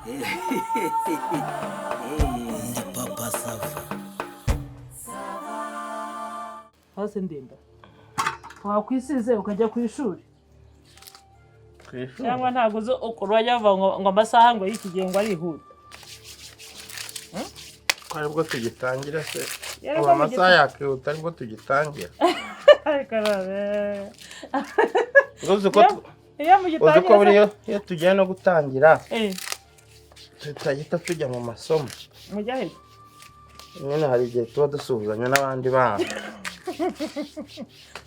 Ndi Papa Sava. Hasi ndinda wakwisize ukajya ku ishuri cyangwa ntabwo uzi ukuntu bajya bavuga ngo amasaha ngo y'iki gihe ngo arihuta. Ko aribwo tugitangira se? Yari Ubu ko amasaha yakihuta aribwo tugitangira? Ariko none Uzi ko iyo uzi ko mugitangira buriya iyo tugiye no gutangira tutahita tujya mu masomo. Mujya he? Nyine hari igihe tuba dusuhuzanya n'abandi bana.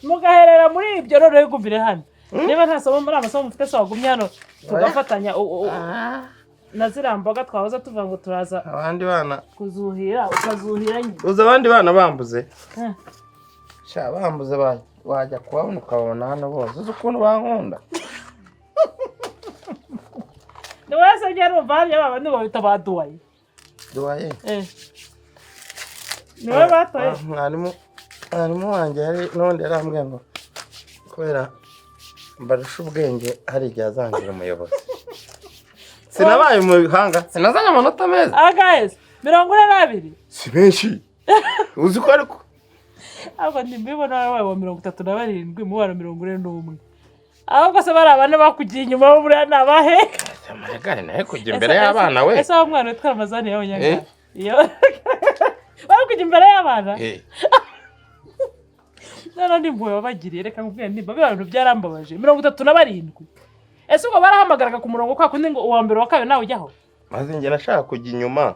Mugaherera muri ibyo. Noneho igumire hano, niba nta somo muri amasomo mufite se, wagumye hano tugafatanya na ziriya mboga twahoze tuvuga ngo turaza Abandi bana kuzuhira, ukazuhira nyine. Uzi abandi bana bambuze? Eh. Sha, bambuze wajya kubabona ukababona hano bose. Uzi ukuntu bankunda? Ni wese njya numva hariya ba bandi babita ba duwaye. Duwaye. Eh. Ni wowe batoye? Ah, mwarimu wanjye yari n'ubundi yarambwiye ngo kubera mbarusha ubwenge hari igihe azangira umuyobozi. Sinabaye umuhanga, sinazanye amanota meza. Angahe? 42? Si benshi, uzi ko ariko Ahubwo ntimbibona wabaye wa 37 mu bana 41. Ahubwo se bari abana bakugiye inyuma bo buriya ni abahe? Amagare nawe kujya imbere y'abana we. Ese aho umwana witwa Ramazani y'abanyanga iyo bari kujya imbere y'abana? Eh. None n'impuhwe wabagiriye, reka nkubwire nimba biriya bintu byarambabaje. 37, ese ubwo barahamagaraga ku murongo kwa kundi ngo uwa mbere, uwa kabiri, nawe ujyaho? Maze njye nashaka kujya inyuma.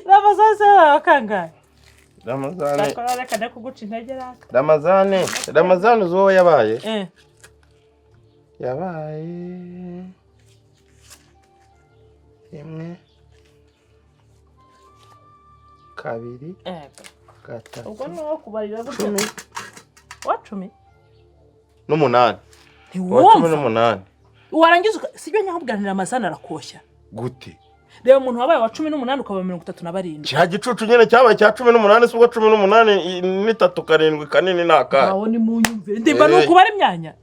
Ramazani se yabaye wa kangahe? Ramazani. Ndakora, reka ne kuguca intege raka. Ramazani, uzi uwo yabaye? Eh. Yabaye rimwe, kabiri, gatatu, Ubwo ni uwo kubarira gutya. 18. Wa 18. Uwa cumi Ntiwumva? n'umunani. Warangiza sibyo nyakubwanira, Ramazani arakoshya. Gute? Reba umuntu wabaye wa 18 ukaba 37. Cya gicucu nyine cyabaye cya 18. Si ubwo 18 n'itatu karindwi kanini ni akahe? Aho ni mu nyumvire ndimba ni Eh. ukubara imyanya.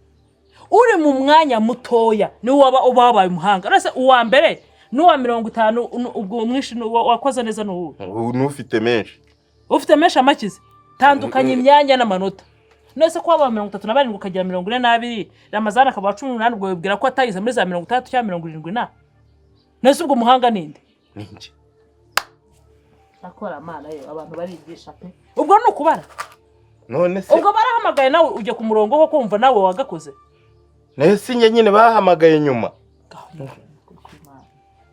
Uri mu mwanya mutoya niwe waba uba wabaye umuhanga. Uretse uwa mbere n'uwa 50, ubwo mwinshi ni wakoze neza ni uwuhe? Ubu n'ufite menshi. Ufite menshi amakize. Tandukanya imyanya n'amanota. None se ko wabaye 37 ukagira 42, Ramazani akaba uwa 18, ubwo wibwira ko atagize muri za 60 cyangwa 70 na? None se ubwo umuhanga ninde? Ni njye. Akora amana ye, abantu barigisha pe. Ubwo ni ukubara. None se Ubwo barahamagaye nawe ujya ku murongo wo kumva nawe wagakoze. Nayo si njye nyine bahamagaye nyuma.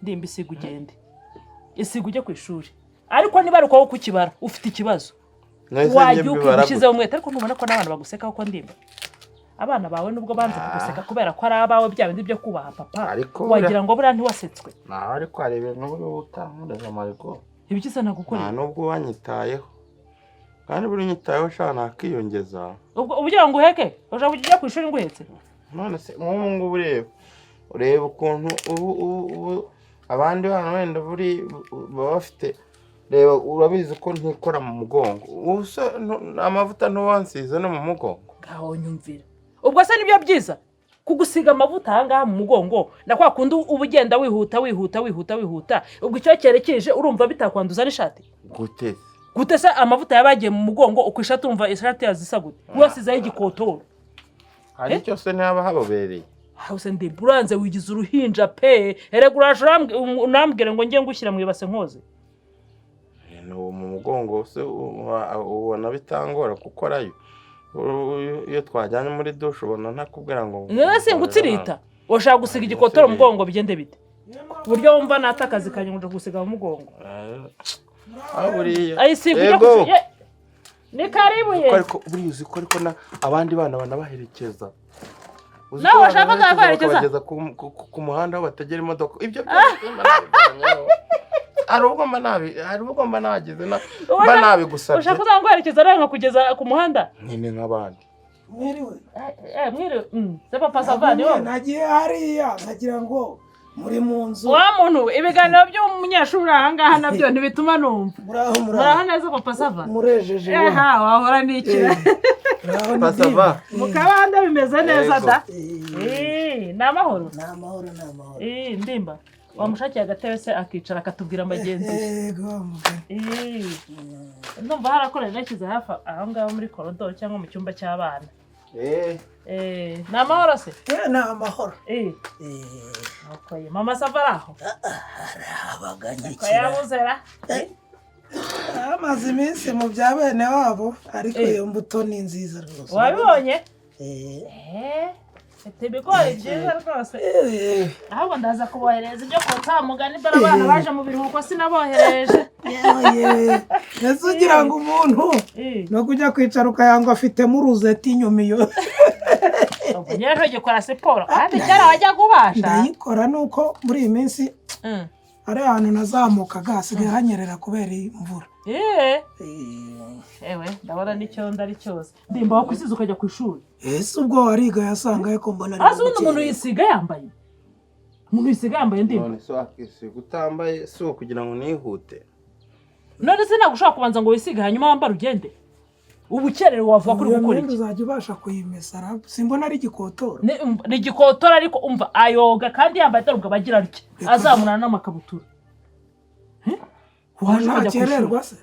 Ndimba, isiga ugende, isiga ujye ku ishuri. Ariko niba ari uko kukibara ufite ikibazo. None se njye Wajya mbibara ushyizeho gute? umwete. Ariko ntubona ko n'abana baguseka ko ndimba abana bawe, nubwo banze kuguseka kubera ko ari abawe, bya bindi byo kubaha papa, Ariko wagira ngo buriya ntiwasetswe. Nawe ariko hari ibintu buri utankorera, Mariko. Ibiki se Nta nagukorera? nubwo wanyitayeho, kandi buri unyitayeho sha nakiyongeza. Ubwo ugira ngo uheke? Ushaka kujya ku ishuri nguhetse? None se nk'ubu ngubu ureba ukuntu ubu abandi bana wenda buri baba bafite. Reba, urabizi ko ntikora mu mugongo. Ubu se amavuta ntuwansize no mu mugongo? Ngaho nyumvira. Ubwo se nibyo byiza kugusiga amavuta aha ngaha mu mugongo, na kwa kundi uba ugenda wihuta wihuta wihuta wihuta, ubwo icyo cyerekeje urumva bitakwanduza n'ishati? Gute se? Gute se amavuta yaba yagiye mu mugongo, uko ishati urumva ishati yazisa gute wasizeho igikotoro? Hari icyo se ntihaba habobereye? Hose ndimba uranze wigize uruhinja pe. Erega uraje unambwire ngo njye ngushyira mu ibase nkoze. Ni uwo mu mugongo se ubona bitangora gukorayo? Iyo twajyanye muri douche ubona ntakubwira ngo None se ngutsirita washaka gusiga igikotoro mu mugongo bigende bite, ku buryo wumva nata akazi kanjye ngo nje gusiga mu mugongo? Ah, buriya Ayisiga ujya Yego. Ni karibu ye. Ko ariko buriya uzi ko ariko abandi bana banabaherekeza? Uzi Nawe ko washaka banabaherekeza kuzabaherekeza? bakabageza ku muhanda aho bategera imodoka. Ibyo byose mba nabivanyeho. Hari ubwo mba nagize mba nabigusabye. Ushaka uzanguherekeza rero nkakugeza ku muhanda? Nyine nk'abandi. Mwiriwe. Eh, mwiriwe. Se Papa Sava, ni wowe? Nagiye hariya nkagira ngo Muri mu nzu. Wa muntu we, ibiganiro by'umunyeshuri aha ngaha nabyo ntibituma numva. Muraho, Muraho muraho. neza, Papa Sava. Murejeje wa. Eha, wahora n'iki? Muraho ni Pasava. Mu kabande bimeze neza Yego. da. Eh, Eh, ni amahoro. Ni amahoro, ni amahoro. Eh, Ndimba, wamushakiye agatebe se akicara akatubwira amagenzi ye. Yego, mugani. Eh, ndumva harakorera nashyize hafi aho ngaho muri koridoro cyangwa mu cyumba cy'abana. Eh, ni amahoro se? Eh, ni amahoro. Eh, Eh, okay. Mama Sava ari aho? abaga Ko nkikira. yabuze ra? Amaze iminsi mu bya bene wabo, ariko Eh. iyo mbuto ni nziza rwose. Wabibonye? Eh, Eh, mfite ibigori byiza rwose. Eh, Ahubwo ndaza kubohereza ibyo kotsa mugani, dore abana baje mu biruhuko sinabohereje. Yewe yewe, ese ugira ngo umuntu Eh, no kujya kwicara ukayangwa afitemo uruzeti inyuma iyo. Ubwo nyine ntugikora siporo kandi kera wajyaga ubasha. Ndayikora, nuko muri iyi minsi ari ahantu nazamukaga hasigaye hanyerera kubera imvura. Eh, eh, ewe, ndabona n'icyondo ari cyose. Ndimba, wakwisize ukajya ku ishuri. Ese ubwo wariga yasangaye ko mbona ari Hasi ubundi umuntu gukererwa. yisiga yambaye, umuntu yisiga yambaye, Ndimba? None se wakisiga utambaye? Si uwo kugira ngo nihute. None se ntabwo ushobora kubanza ngo wisige hanyuma wambare ugende? Ubu ukererewe wavuga ko uri Iyo gukora myenda iki? uzajya ubasha kuyimesa ra? Simbona ari igikotora. Umva, ni igikotora, ariko umva, ayoga kandi yambaye atarubwo aba agira atya azamurana n'amakabutura. Eh? Waje ukajya ku ishuri. Ntakererwa se?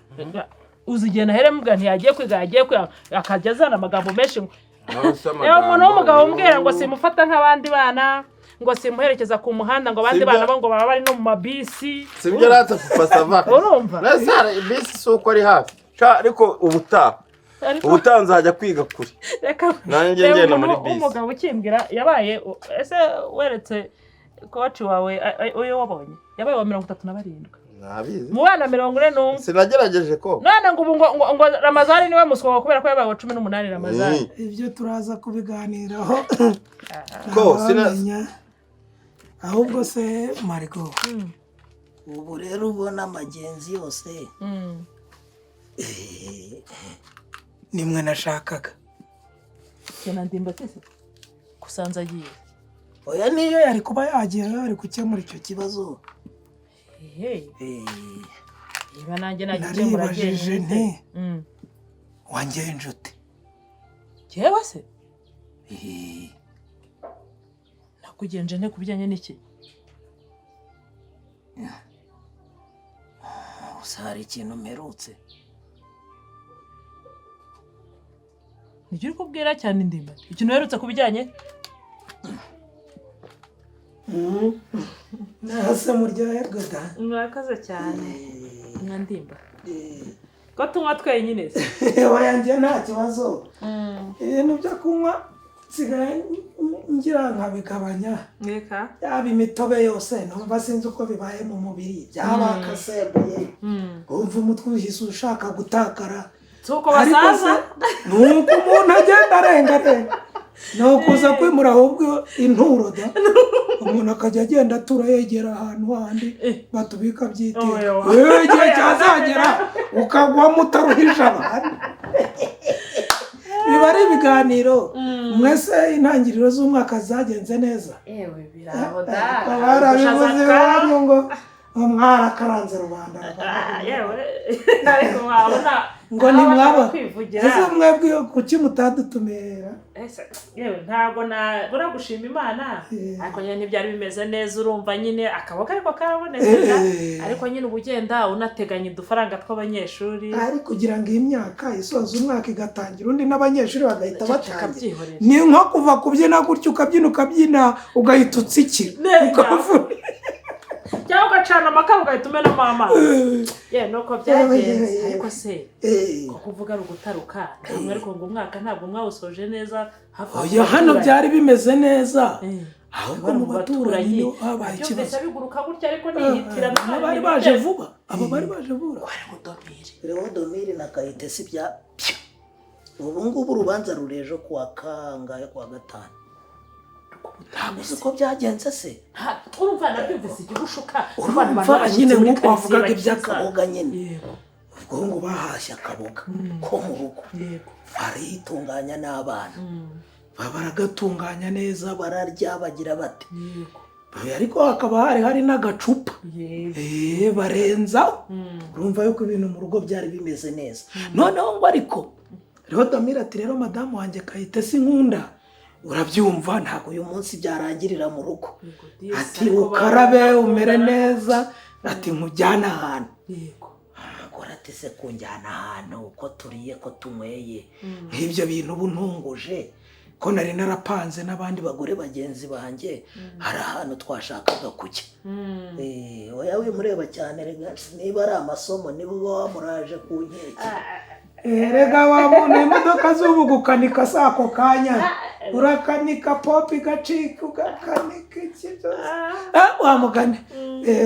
Uzi igihe nahere mubwira ntiyagiye kwiga, yagiye kwiga akajya azana amagambo menshi ngo Nawe se reba umuntu amagambo- w'umugabo umubwira ngo simufata nk'abandi bana, ngo simuherekeza ku muhanda, ngo abandi Sibyo. bana bo ngo baba bari no mu mabisi. Sibyo rata, Papa Sava? Urumva? Nese hari bisi, si uko ari hafi. Sha, ariko ubutaha Ariko ubutaha nzajya kwiga kure. Reka Nanjye reba ngenda umuntu muri bisi. w'umugabo ukimbwira yabaye, ese weretse coach wawe uyu wabonye yabaye wa 37 Ntabizi. mu bana 41. Sinagerageje ko. None ngo ubu ngo Ramazani niwe muswa kubera ko yabaye wa 18, Ramazani. Ibyo turaza kubiganiraho. Ko Ntawamenya. Ahubwo se Marigo, Ubu rero ubona amagenzi yose. Eh, nimwe nashakaga. Kena Ndimba se kusanza agiye? Oya, niyo iyo yari kuba yagiye yari gukemura icyo kibazo. kibazo. Ehe, Eh, niba nanjye nagikemura. Naribajije nti wangenje ute? Jyewe se? Eh, Nakugenje nte ku bijyanye n'iki? Gusa hari ikintu mperutse. Nibyo uri kubwira cyane, Ndimba, ikintu uherutse ku bijyanye? Nase muryoherwe da. Murakoze cyane. Mwa Ndimba, ko tunywa twenyine se? Oya, njye nta kibazo. Ibintu byo kunywa nsigaye ngira nkabigabanya. Reka. Yaba imitobe yose, numva sinzi uko bibaye mu mubiri, byaba akasembuye, wumva umutwe uhise ushaka gutakara. Si uko Ariko basaza. Se, ni uko umuntu agenda arenga arenga, ni ukuza kwimura ahubwo inturo da, umuntu akajya agenda atura yegera ahantu handi batubika byiteka. Oya, oya. Wewe igihe cyazagera ukagwamo utaruhije abantu. Biba ari ibiganiro. Mwese intangiriro z'umwaka zagenze neza? Ewe, biraho da. Barabivuze iwanyu ngo ngo mwarakaranze rubanda. Yewe, ariko mwabona Ngo aho ntimwaba bashaka kwivugira. Ese mwebwe kuki mutadutumira? Ese, yewe, ntabwo nabura gushima Imana, ariko nyine ntibyari bimeze neza. Urumva nyine akaboko ariko karabonetse da. Ariko nyine uba ugenda unateganya udufaranga tw'abanyeshuri. Ari kugira ngo iyi myaka isoza umwaka igatangira undi n'abanyeshuri bagahita batangira. Tukabyihorera. Ni nko kuva kubyina gutya, ukabyina ukabyina, ugahita utsikira. Neza. Ukavuna. Cyangwa ugacana amakara ugahita umenamo amazi. Yewe, nuko byagenze. Yewe. Ariko se Eh, ko kuvuga ari ugutaruka ntabwo, ariko ngo umwaka ntabwo mwawusoje neza hafi aho Oya, hano mu baturanyi. byari bimeze neza. Ahubwo Bari mu baturanyi niho habaye Byumvise ikibazo. biguruka gutya ariko nihitira. Aba bari baje vuba, aba bari baje vuba. Leodomiri na Kayitesi bya pyo. Ubu ngubu urubanza rurejo kuwa kangahe? Kuwa gatanu. Ntabwo uzi uko byagenze se? Urumva nabyumvise igihushuka. Urumva nyine nk'uko wavugaga iby'akaboga. Akaboga nyine. Yego. Ubwo ngo bahashye akaboga ko mu rugo, barayitunganya n'abana, Baba baragatunganya neza. Bararya, bagira bate. Yego. Ariko hakaba hari n'agacupa. Yego. Barenzaho. Urumva yuko ibintu mu rugo byari bimeze neza. Noneho ngo ariko Leodomire ati: "Rero madamu wanjye Kayitesi nkunda, urabyumva, ntabwo uyu munsi byarangirira mu rugo." Yego, disi, Ati: ariko "Ukarabe umere barakundana. neza," ati, "nkujyane ahantu." Umugore ati: "Se kunjyana ahantu, ko turiye, ko tunyweye, nk'ibyo bintu ubu ntunguje, ko nari narapanze n'abandi bagore bagenzi banjye, hari ahantu twashakaga kujya." Oya, wimureba cyane rega, niba ari amasomo niba uba wamuraje ku nkeke. Erega wa muntu, imodoka z'ubu gukanika si ako kanya. Urakanika pompe igacika, ugakanika iki byose. Wa mugani,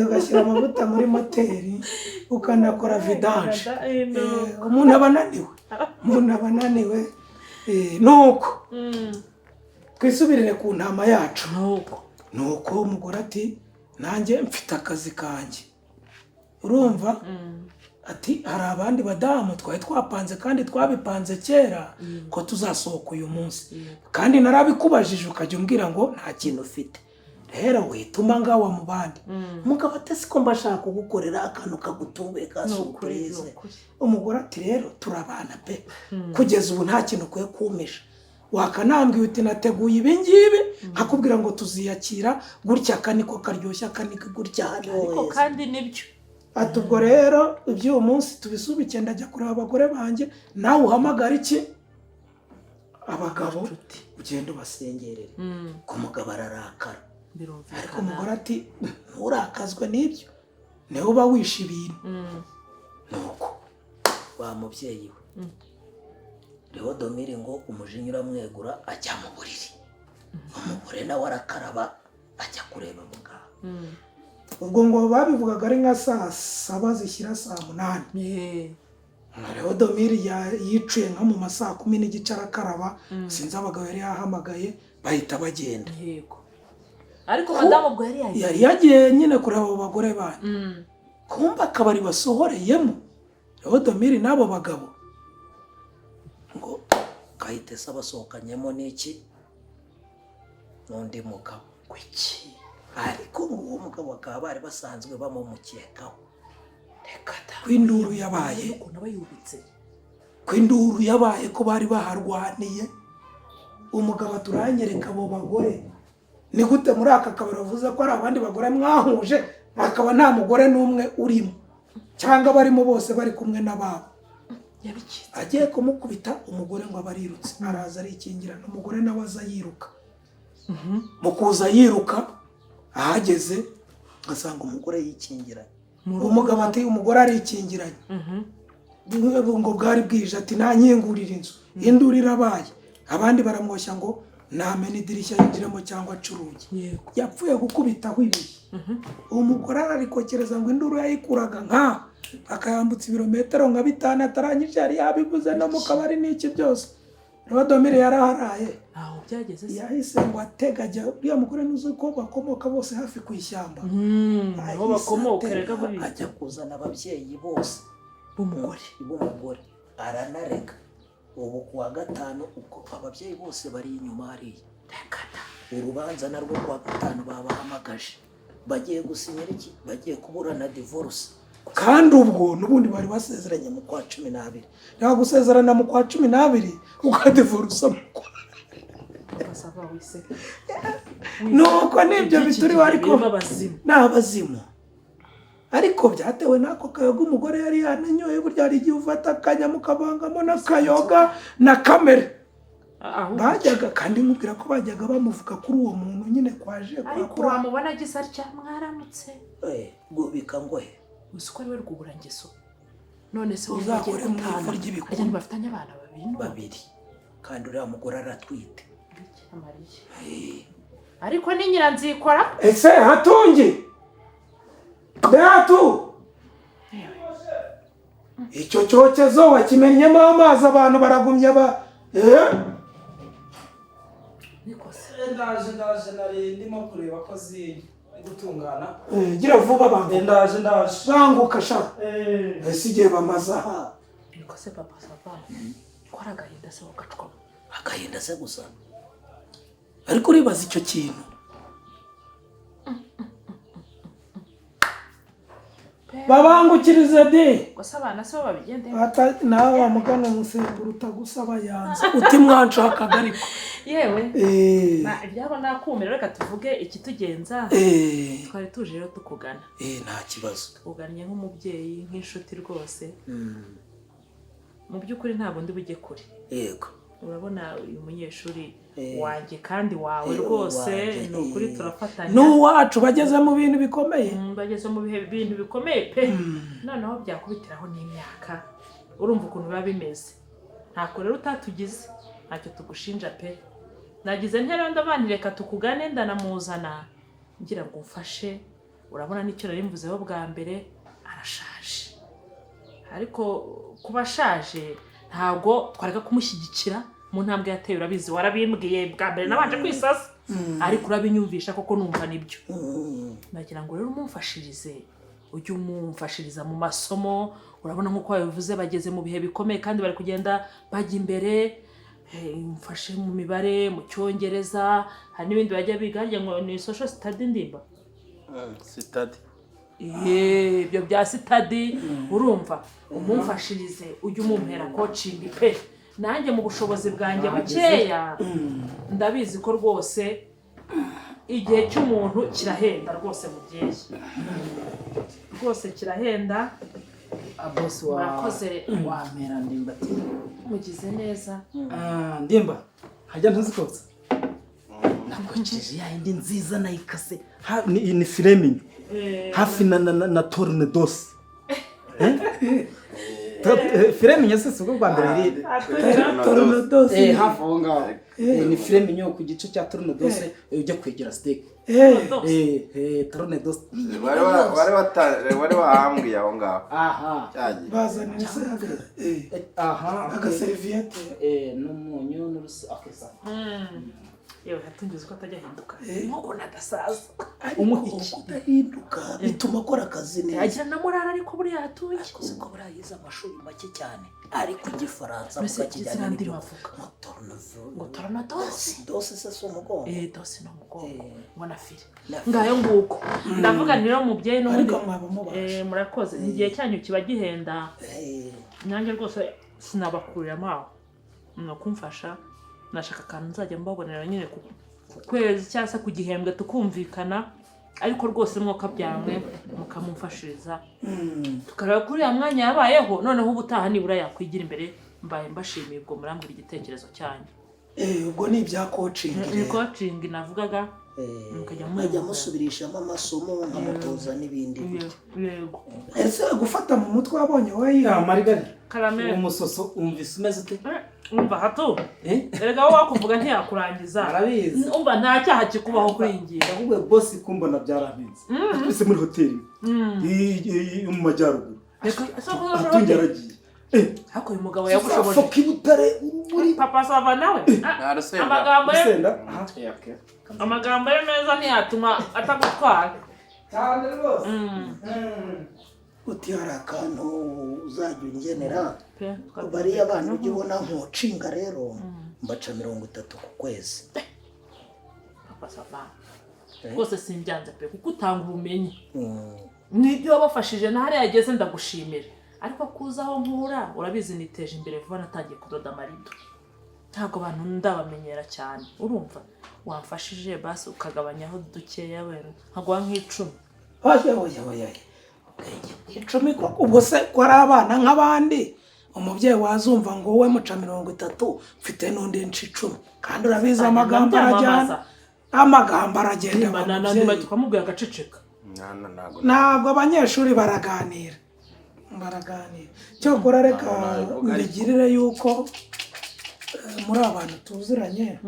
ugashyira amavuta muri moteri, ukanakora vidange. Umuntu aba ananiwe, umuntu aba ananiwe. Nuko twisubirire ku ntama yacu. Nuko. Nuko umugore ati: "Nanjye mfite akazi kanjye, urumva," ati, "hari abandi badamu twari twapanze kandi twabipanze kera ko tuzasohoka uyu munsi, kandi narabikubajije ukajya umbwira ngo nta kintu ufite. Rero wituma ngawa mu bandi." Umugabo ati: "Siko mba ashaka kugukorera akantu kagutunguye ka Ni ukuri, ni surprise." ukuri. Umugore ati: "Rero turabana pe, kugeza ubu nta kintu ukwiye kumpisha. Wakanambwiye uti nateguye ibi ngibi, nkakubwira ngo tuziyakira gutya, aka niko karyoshye, aka niko gutya hano Ariko heza. kandi nibyo. Ati: "Ubwo rero iby'uyu munsi tubisubike, ndajya kureba abagore banjye, nawe uhamagara iki abagabo, ugende ubasengerere." Ku mugabo ararakara. Birumvikana. Ariko umugore ati: "Nturakazwe n'ibyo, niwe uba wishe ibintu." Nuko wa mubyeyi we Leodomire ngo umujinya uramwegura, ajya mu buriri. Umugore nawe arakaraba, ajya kureba muganga. Ubwo ngo babivugaga ari nka saa 7 zishyira saa 8. Leodomire yicuye nka mu ma saa 10:30, arakaraba. Sinzi abagabo yari yahamagaye, bahita bagenda. Yego, ariko madamu ubwo yari yagiye. Yari yagiye nyine kureba abo bagore bandi. Kumba akabari basohoreyemo Leodomire n'abo bagabo Ngo Kayitesi abasohokanyemo n'iki n'undi mugabo. Kuki? Ariko ngo uwo mugabo bakaba bari basanzwe bamumukekaho. Reka da. Ko induru yabaye, Ukuntu aba yubitse. ko induru yabaye, ko bari baharwaniye. Umugabo turanyereka abo bagore, ni gute muri aka kabari bavuze ko ari abandi bagore mwahuje, hakaba nta mugore n'umwe urimo, cyangwa barimo bose bari kumwe n'ababo? Yabikitse. Agiye kumukubita, umugore ngo aba arirutse, araza arikingirana. Umugore nawe aza yiruka. Mu kuza yiruka, ahageze asanga umugore yikingiranye. Umugabo ati: "Umugore arikingiranye." Ngo bwari bwije. Ati: "Ntankingurira inzu, induru irabaye." Abandi baramwoshya ngo namena idirishya yinjiremo cyangwa aca urugi. Yapfuye gukubitaho ibuye, umugore ararikokereza. Ngo induru yayikuraga nka akayambutsa ibirometero nka 5, atarangije yari yabivuze no mu kabari n'iki byose. Rodomire yaraharaye. Ntaho byageze se? Yahise ngo atega ajya uriya mugore, ntuzi ko bakomoka bose hafi ku ishyamba. Niho Ahise bakomoka. atega, Rega buriya. ajya kuzana ababyeyi bose b'umugore. B'umugore, aranarega. Ubu ku wa gatanu ubwo ababyeyi bose bari inyuma hariya. Reka da. Urubanza narwo ku wa gatanu babahamagaje, bagiye gusinyira iki, bagiye kuburana divorce. Kandi ubwo n'ubundi bari basezeranye mu kwa 12. Nta gusezerana mu kwa 12 ukadivorusa mu kwa Papa Sava, wise. Nuko nibyo bituriho, ariko Birimo abazimu. Ni abazimu, ariko byatewe n'ako kayoga umugore yari yananyoye. Burya hari igihe ufata akanya mukavangamo n'akayoga na kamere. Ahubwo Bajyaga kandi nkubwira ko bajyaga bamuvuga kuri uwo muntu nyine kwaje kwa Ariko Pura. wamubona agize atya: "Mwaramutse." Gubika ngohe. Uzi ko ari we rwuburangeso? None se wowe Uzakore ugiye mu gutana, ivu ry'ibikumi. harya ntibafitanye abana babiri n'ubu? Babiri, kandi uriya mugore aratwite. Bikira Mariya! Ariko ni nyiranzikora. Ese Hatungi, Beatu, icyo cyokezo wakimennyemo amazi, abantu baragumya ba eh? Niko se? Ndaje, ndaje, nari ndimo kureba ko ziri gutungana. Gira vuba, banguka. Ndaje, ndaje. Banguka sha. Ese igihe bamaze aha? Niko se, Papa Sava, ko ari agahinda se wagacwamo? Agahinda se gusa. Ariko uribaza icyo kintu. Babangukirize de. Gusa abana si bo babigendemo. Nawe wamugana umusemburo utagusaba yanze uti mwanshakaga ariko. Yewe, ibyabo nakumira, reka tuvuge ikitugenza. Twari tuje rero tukugana. Nta kibazo. Tukugannye nk'umubyeyi, nk'inshuti rwose. Mu by'ukuri ntabwo ndi bujye kure. Urabona uyu munyeshuri wanjye kandi wawe rwose, wanjye, ni ukuri turafatanya. N'uwacu bageze mu bintu bikomeye. Bageze mu bihe bintu bikomeye pe. Noneho byakubitiraho n'imyaka, urumva ukuntu biba bimeze. Ntako rero utatugize, ntacyo tugushinja pe. Nagize ntera ndabana, reka tukugane, ndanamuzana ngira ngo umfashe. Urabona n'icyo nari mvuzeho bwa mbere, arashaje, ariko kuba ashaje ntabwo twareka kumushyigikira mu ntambwe yateye. Urabizi, warabimbwiye bwa mbere, nabanje kwisasa, ariko urabinyumvisha koko numva nibyo. Nagira ngo rero umumfashirize, ujye umumfashiriza mu masomo. Urabona nk'uko babivuze, bageze mu bihe bikomeye kandi bari kugenda bajya imbere. Mfashe mu mibare, mu Cyongereza, hari n'ibindi bajya biga harya ngo ni social study, ndimba. Study. Ibyo bya study, urumva umumfashirize, ujye umumpera coaching pe. Nanjye mu bushobozi bwanjye bukeya, ndabizi ko rwose igihe cy'umuntu kirahenda rwose, mubyeyi, rwose kirahenda. Bosi wa Murakoze. Wamera Ndimbati. Mugize neza. Ah, Ndimba, hajya ntuzikotsa nakokeje ya yindi nziza nayikase. Ni filet mignon hafi na tournedos. Filet mignon se si ubwo bwa mbere iri? Tournedos. Hafi aho ngaho. Ni filet mignon ku gice cya tournedos, ujya kwegera steak. Tournedos. Wari wahambwiye aho ngaho. Aha. Cyagiye. Bazanira se Aha. agaseriviyete? N'umunyu n'urusi, okay, sawa. Yewe, hatungize ko atajya ahinduka nk'uko nadasaza. Ariko Umuhiki. kudahinduka bituma akora akazi neza. Yagira na murara, ariko buriya hatuye. Uzi ko buriya yize amashuri make cyane, ariko Igifaransa Mbese avuga kijyanye ziriya n'ibyo ndimi avuga. ngo tournevo. Ngo tournedos. Dos se si umugongo? Dos ni umugongo. Ngo na filet. Na filet. Ngayo nguko, ndavuga nti rero mubyeyi n'ubundi Ariko mwaba mubasha. Murakoze, igihe cyanyu kiba gihenda. Nanjye rwose sinabakuriramo aho, ni ukumfasha. Nashaka akantu nzajya mbabonera nyine ku kwezi cyangwa se ku gihembwe tukumvikana, ariko rwose mwuka byamwe mukamumfashiriza, tukareba kuri uriya mwanya yabayeho. Noneho ubutaha nibura yakwigira imbere. Mbaye mbashimiye, ubwo murambwira igitekerezo cyanyu. Ubwo ni ibya coaching Ni rero. coaching navugaga. Mukajya Nkajya musubirishamo amasomo, nkamutoza n'ibindi gutyo. Yego. Ese gufata mu mutwe wabonye wowe yiga? Marigari. Karameri. Umusoso wumvise umeze ute? Umva hato. Eh? Erega wowe wakuvuga ntiyakurangiza. Arabizi. Umva, nta cyaha kikubaho kuri iyi ngingo. Ahubwo bosi kumbona byarampinze. Twese muri hoteli yo mu majyaruguru. Reka ese ko ushobora Atunge yaragiye. Ariko uyu mugabo yagushoboje. Foka i Butare muri Papa Sava nawe. Nta rusenda. Amagambo ye Rusenda. Aha. Amagambo ye meza ntiyatuma atagutwara. Cyane rwose. Uti hari akantu uzajya ungenera. Pe. Bariya bantu ujya ubona nkocinga rero, mbaca 30 ku kwezi. Papa Sava, rwose simbyanze pe, kuko utanga ubumenyi n'ibyo wabafashije na hariya yageze, ndagushimira. Ariko kuza aho nkura, urabizi niteje imbere vuba, natangiye kudoda amarido, ntabwo abantu ndabamenyera cyane. Urumva wamfashije basi ukagabanyaho dukeya, wenda nkaguha nk'10. Oya, oya, oya, 10 koko? Ubwo se ko ari abana nk'abandi, umubyeyi wazumva ngo wowe muca 30, mfite n'undi nca 10, kandi urabizi amagambo arajyana, amagambo aragenda wa mubyeyi. Tukamubwira agaceceka. Mwana, ntabwo Ntabwo abanyeshuri baraganira, baraganira. Cyokora reka Ntabwo nabivuga ariko. mbigirire yuko muri abantu tuziranye,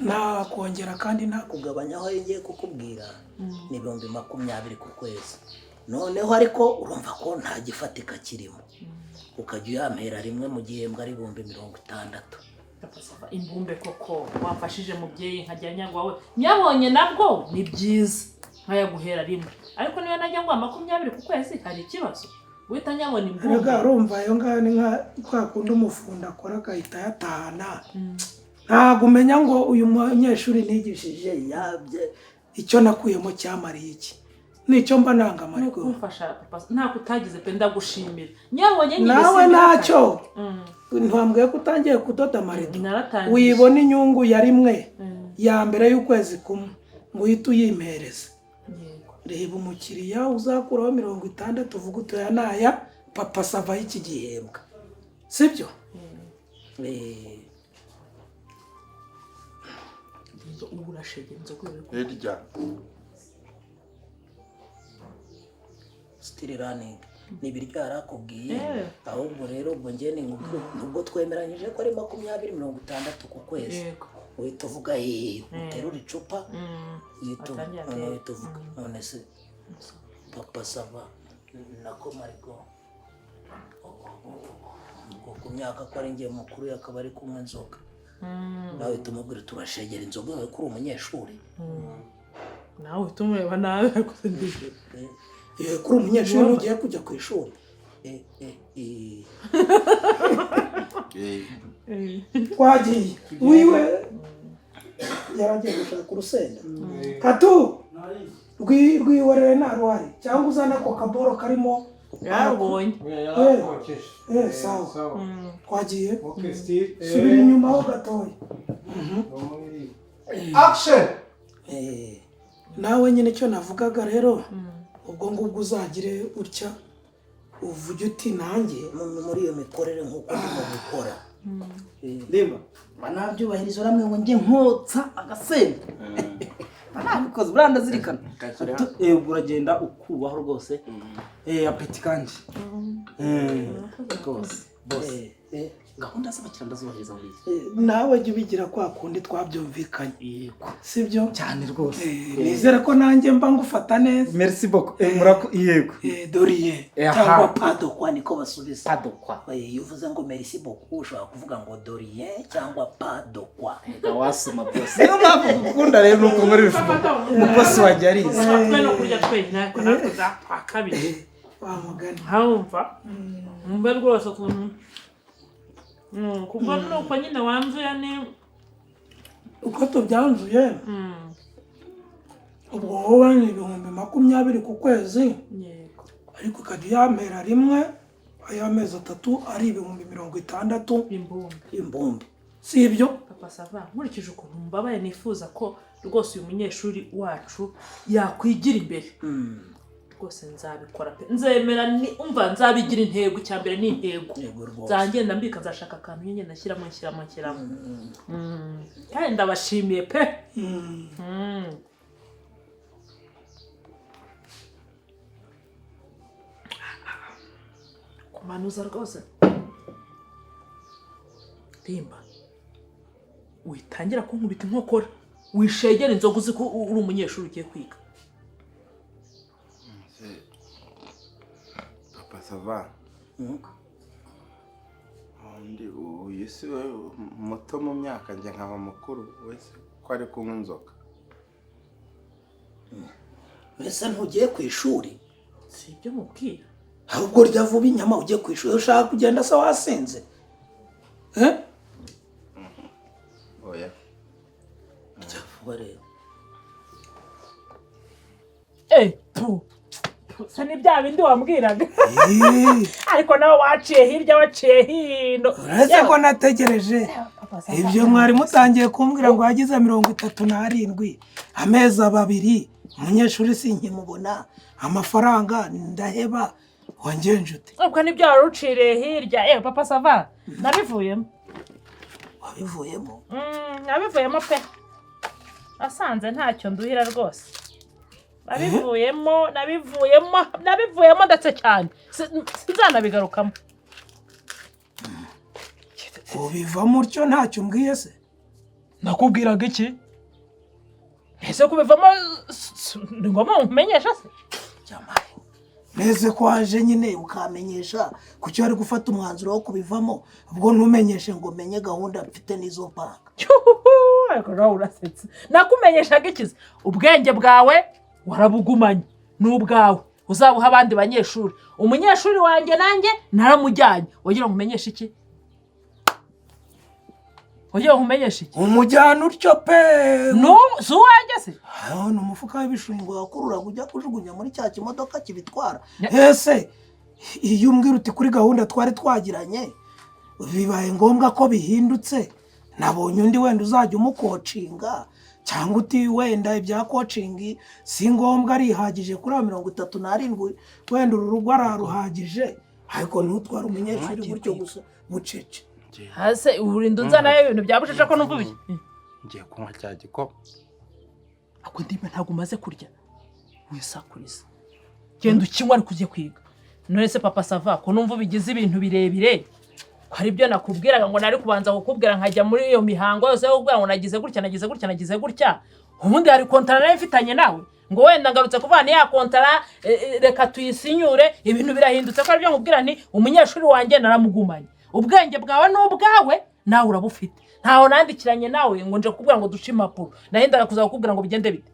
nta kongera kandi nta Kugabanya aho ngiye kukubwira ni 20,000 ku kwezi. Noneho ariko urumva ko nta gifatika kirimo, ukajya uyampera rimwe mu gihembwe, ari 60,000. Papa Sava, imbumbe koko wamfashije mubyeyi, nkajya nyagwa we nyabonye, nabwo ni byiza nkayaguhera rimwe. Ariko niyo najya nguha 20 ku kwezi, hari ikibazo guhita nyabona imbumbe? Erega urumva ayo ngayo ni nka kwa kundi umufundi akora agahita ayatahana, ntabwo umenya ngo uyu munyeshuri nigishije yabye icyo nakuyemo cyamariye iki. Nicyo mba nanga. Ni Mariko. ukumfasha papa, ntako utagize pe, ndagushimira nyabonye nyine. Nawe Simbihakana. ntacyo. Ntwambwiye ko utangiye kudoda amarido? Naratangiye. Wibona inyungu ya rimwe ya mbere y'ukwezi kumwe ngo uhite uyimpereza. Yego. Reba umukiriya uzakuraho 60, uvuga uti aya ni aya Papa Sava y'iki gihembwe, sibyo? Ubu urashegera inzoga uri Hirya. Still running, ni ibiryo yari akubwiye. Eh. Ahubwo rero ubwo njye ni nubwo twemeranyije ko ari 20 60 ku kwezi, uhita uvuga hehe, uterura icupa, uhita Atangira noneho atera. uhita uvuga: none se Papa Sava, nako Mariko, ubwo ku myaka ko ari njye mukuru, akaba ari kunywa inzoga, nawe uhita umubwira turashegera inzoga yawe ko uri umunyeshuri. Nawe uhita umureba nabi, ariko ndije. Kuri umunyeshuri ugiye kujya ku ishuri. Twagiye, wiwe yaragiye gushaka urusenda katu rwihorere nta ruhari, cyangwa uzane ako kaboro karimo. Yarubonye. Eh, sawa, twagiye. Subira inyuma ho gatoya. Action. Nawe nyine icyo navugaga rero, ubwo ngubwo uzagire utya uvuge uti nanjye Muri iyo mikorere nk'uko ndimo gukora. Ndimba banabyubahiriza, uramwe ngo njye nkotsa agasenda banabikoze, buriya ndazirikana. Ubwo uragenda ukubaho rwose, appétit kandi rwose bose gahunda z'abakiriya ndazubahiriza buriya. Nawe jya ubigira kwa kundi twabyumvikanye. Yego. Sibyo? Cyane rwose. Nizere ko nanjye mba ngufata neza. Merci beaucoup, murako, yego. De rien. Cyangwa pas de quoi, niko basubiza. Pas de quoi. Iyo uvuze ngo merci beaucoup, ushobora kuvuga ngo de rien cyangwa pas de quoi. Reka wasoma bose, niyo mpamvu ngukunda rero, nuko nkora ibifuko umukozi wanjye yarize. Twe no kurya twenyine, ariko natwe twakabije. Wa mugani. Nkumva numva rwose ukuntu kuko nuko nyine wanzuye ni Uko tubyanzuye, ubwo wowe ni 20,000 ku kwezi, Yego. ariko ukajya uyampera rimwe, ay'amezi 3 ari 60,000. Imbumbe. Imbumbe. Si ibyo? Papa Sava, nkurikije ukuntu mbabaye, nifuza ko rwose uyu munyeshuri wacu yakwigira imbere rwose, nzabikora pe, nzemera ni umva nzabigira intego. Icya mbere ni intego. Yego rwose. Nzagenda mbika, nzashaka akantu nyine nashyiramo, nshyiramo, nshyiramo. Kandi ndabashimiye pe. Kumanuza rwose, rimba witangira kunkubita inkokora, wishegera inzoga, uzi ko uri umunyeshuri ugiye kwiga. Papa Sava, undi uyu si we muto mu myaka, njye nkaba mukuru wese, ko ari kunywa inzoga? Mbese ntugiye ku ishuri? Si ibyo mubwira. Ahubwo rya vuba inyama ugiye ku ishuri, ushaka kugenda se wasinze? Eh? Oya. Rya vuba rero. Eh, pu se ni bya bindi wambwiraga, ariko nawe waciye hirya, waciye hino. Uretse ko nategereje ibyo mwari mutangiye kumbwira ngo yagize 37, amezi 2, umunyeshuri sinkimubona, amafaranga ndaheba, wangenje ute? Ubwo nibyo wari uciriye hirya. Papa Sava, nabivuyemo. Wabivuyemo? Nabivuyemo pe, nasanze ntacyo nduhira rwose. Nabivuyemo, nabivuyemo, nabivuyemo ndetse cyane. Sinzanabigarukamo. Ubivamo utyo ntacyo umbwiye se? Nakubwiraga iki ese? Kubivamo ni ngombwa nkumenyesha se? Cyamaye neze ko waje nyine ukamenyesha, kuki wari gufata umwanzuro wo kubivamo ubwo ntumenyeshe ngo menye gahunda mfite n'izo mpanga? Cyuhuhu, ariko nawe urasetse. Nakumenyeshaga ikizi? Ubwenge bwawe warabugumanye, ni ubwawe, uzabuha abandi banyeshuri. Umunyeshuri wanjye nanjye naramujyanye, wagira ngo umenyeshe iki? Ugiye nkumenyesha iki? Umujyana utyo pe. No, si uwanjye se? Aho ni umufuka w'ibishingwe wakururaga ujya kujugunya muri cya kimodoka kibitwara. Ese iyo umbwira uti kuri gahunda twari twagiranye bibaye ngombwa ko bihindutse, nabonye undi wenda uzajya umukocinga, cyangwa uti wenda ibya coaching si ngombwa arihagije kuri ayo 37, wenda uru rugo araruhagije, ariko ntutware umunyeshuri gutyo gusa bucece. Hase urinda unzanayo ibintu bya bucece ko numva ibiki? Ngiye kunywa cya gikoma. Ako ndimba ntabwo umaze kurya, wisakuriza, genda ukinywa ariko ujye kwiga. None se Papa Sava, ko numva ubigize ibintu birebire, ko ari byo nakubwiraga ngo nari kubanza kukubwira nkajya muri iyo mihango yose yo kukubwira ngo nagize gutya, nagize gutya, nagize gutya. Ubundi hari kontara nayo mfitanye nawe, ngo wenda ngarutse kuvuga ni ya kontara, reka tuyisinyure, ibintu birahindutse, ko ari byo nkubwira nti umunyeshuri wanjye naramugumanye. Ubwenge bwawe ni ubwawe, nawe urabufite, ntaho nandikiranye nawe ngo nje kukubwira ngo duce impapuro, nahendaga kuza kukubwira ngo bigende bite.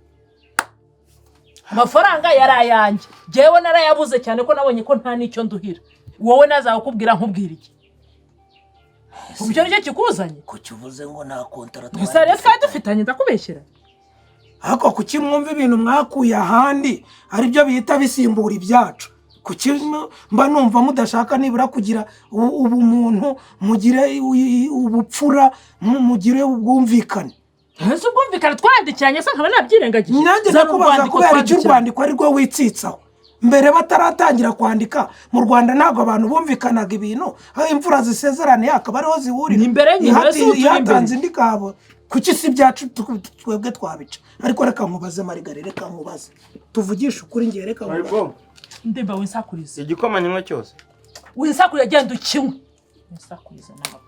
Amafaranga yari ayanjye, jyewe narayabuze cyane ko nabonye ko nta n'icyo nduhira. Wowe nazakubwira nkubwira iki? Ibyo nicyo kikuzanye? Kuki uvuze ngo nta kontara Gusa rero twari dufitanye, ndakubeshyera? Ariko kuki mwumva ibintu mwakuye ahandi aribyo bihita bisimbura ibyacu? Kuki mba numva mudashaka nibura kugira ubumuntu, mugire ubupfura, mugire ubwumvikane? Ese ubwumvikane twandikiranye se nkaba nabyirengagije? Nanjye Zana ndakubaza urwandiko kubera icyo twandikiranye. Urwandiko ari rwo witsitsaho. Mbere bataratangira kwandika mu Rwanda ntabwo abantu bumvikanaga ibintu, aho imfura zisezeraniye akaba ariho zihurira. Ni imbere nyine, ese ubu turi imbere. Ihatanze indi kabo. Kuki si ibyacu twebwe twabica? Ariko reka nkubaze, Marigari, reka nkubaze, tuvugishe ukuri, ngiye, reka nkubaze. Ariko Ndimba, winsakurize. Igikoma nywa cyose. Winsakurize, genda ukinywe, winsakurize. Nawe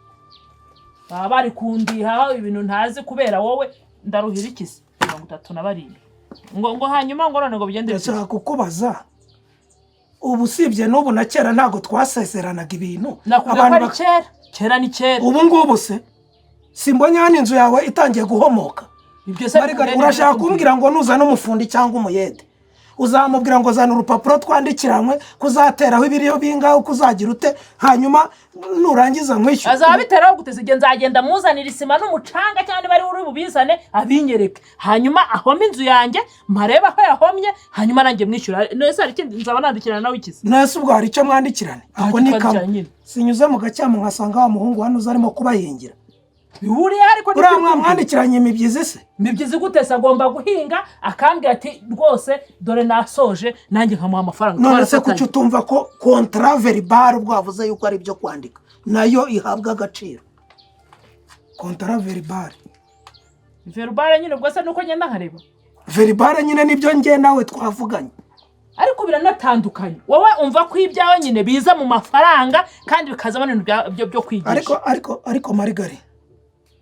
baba bari kundiha ibintu ntazi kubera wowe. Ndaruhira iki se? 37 ngo hanyuma ngo none ngo bigende bite? Ndashaka kukubaza, ubu usibye n'ubu na kera ntabwo twasezeranaga ibintu? Nakubwiye ko Abantu ari kera, kera ni kera. Ubu ngubu se simbonye hano inzu yawe itangiye guhomoka? Ibyo se Marigari, bihuriye urashaka n'ibyo? kumbwira ngo nuzana umufundi cyangwa umuyede uzamubwira ngo zana urupapuro twandikiranywe, kuzateraho ibiriyo bingahe, uko uzagira ute, hanyuma nurangiza nkwishyura? Azaba biteraho guteza igihe nzagenda muzanira isima n'umucanga, cyangwa niba ari uri bubizane abinyereke, hanyuma ahome inzu yanjye, mparebe aho yahomye, hanyuma nanjye mwishyura. Nese hari ikindi nzaba nandikirana nawe ikize? Nese ubwo hari icyo mwandikirane? Ako ni kamwe. Twandikiranye nyine. Sinyuze mu gacyamo nkasanga wa muhungu hano uza arimo kubahingira. Bihuriye ariko Uriya n'ibyo. mwamwandikiranye imibyizi se? Mibyizi gute se? Agomba guhinga akambwira ati rwose dore nasoje, nanjye nkamuha amafaranga. None se kuki Twarafatanye. utumva ko contrat verbal, ubwo wavuze yuko ari ibyo kwandika, nayo ihabwa agaciro? Contrat verbal. Verbal nyine, ubwo se nuko ngenda nkareba? Verbal nyine nibyo njye nawe twavuganye. Ariko biranatandukanye. Wowe umva ko ibyawe nyine biza mu mafaranga kandi bikazamo n'ibintu byo kwigisha. Ariko Marigari,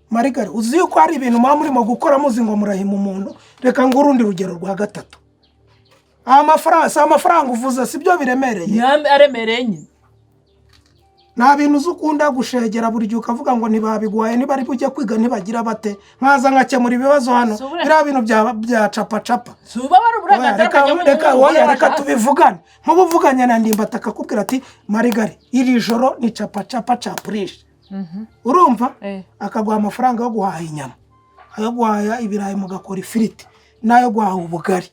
Marigari, uzi yuko hari ibintu muba murimo gukora muzi ngo murahima umuntu? Reka ngo urundi rugero rwa gatatu, amafaranga si amafaranga uvuze, si byo biremereye. Niyo aremereye nyine. Nta bintu uzi ukunda gushegera buri gihe ukavuga ngo ntibabiguhaye, niba ari bujye kwiga ntibagira bate, nkaza nkakemura ibibazo hano. Si ubure- Biriya bintu bya capa capa. Si uba wari Oya, uburenganzira reka bwanjye reka nk'umugore oya, reka waje. Tubivugane nk'ubu uvuganye na Ndimbati akakubwira ati Marigari, iri joro ni capa capa capurishe, urumva? Eh. Akaguha amafaranga yo guhaha inyama, ayo guhaha ibirayi mugakora ifiriti, n'ayo guhaha ubugari,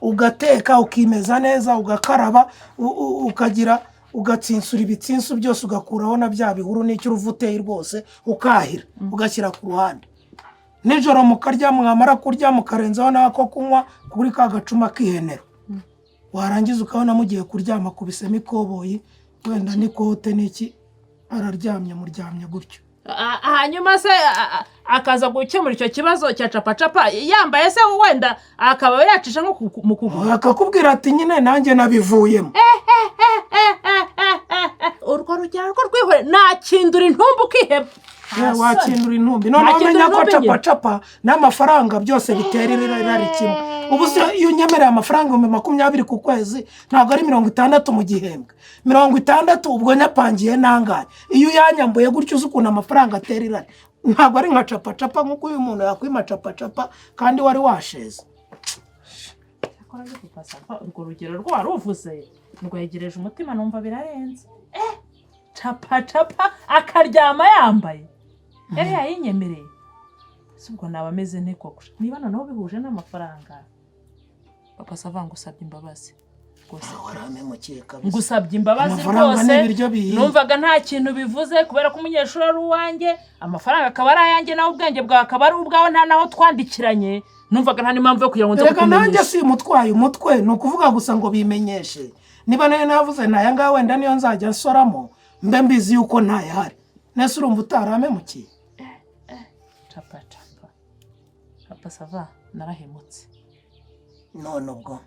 ugateka ukimeza neza, ugakaraba, ukagira ugatsinsura ibitsinsu byose, ugakuraho na bya bihuru n'icyo uruva uteye rwose, ukahira ugashyira ku ruhande. Nijoro mukarya, mwamara kurya mukarenzaho n'ako kunywa kuri ka gacuma k'ihenero, warangiza ukabona mugiye kuryama kubisemo ikoboyi wenda n'ikote n'iki, araryamye, muryamye gutyo. Hanyuma se akaza gukemura icyo kibazo cya capacapa yambaye se, wenda akaba yacisha nko mu kuguru? Akakubwira ati nyine nanjye nabivuyemo. Urwo rugero rwo rwihore, nakindura intumbi ukiheba. Wakindura intumbi noneho Nakindura umenya ko intumbi nyine. capacapa n'amafaranga byose bitera irari kimwe. Ubu se iyo unyemereye amafaranga 20,000 ku kwezi, ntabwo ari 60 mu gihembwe? 60 ubwo nyapangiye nangahe? Iyo uyanyambuye gutyo, uzi ukuntu amafaranga atera irari? Ntabwo ari nka capacapa, nk'uko uyu muntu yakwima capacapa kandi wari washeze. Cyakora ariko Papa, urwo rugero rwo wari uvuze rwegereje umutima, numva birarenze. Capacapa akaryama yambaye. Yari yayinyemereye. Si ubwo naba ameze nte koko? Niba noneho bihuje n'amafaranga, Papa Sava, ngusabye imbabazi rwose. Warampemukiye kabisa. Ngusabye imbabazi Amafaranga rwose. n'ibiryo bihiye. Numvaga nta kintu bivuze kubera ko umunyeshuri ari uwanjye, amafaranga akaba ari ayanjye, nawe ubwenge bwawe akaba ari ubwawe, nta naho twandikiranye. Numvaga nta n'impamvu yo kugira ngo nze Reka nanjye kukumenyesha. Simutwaye umutwe, ni ukuvuga gusa ngo bimenyeshe. Niba nayo navuze ntaya ngaha, wenda niyo nzajya nsoramo, mbe mbizi yuko ntayahari. Nese urumva utarampemukiye? Capa capa, Papa Sava, narahemutse. None ubwo?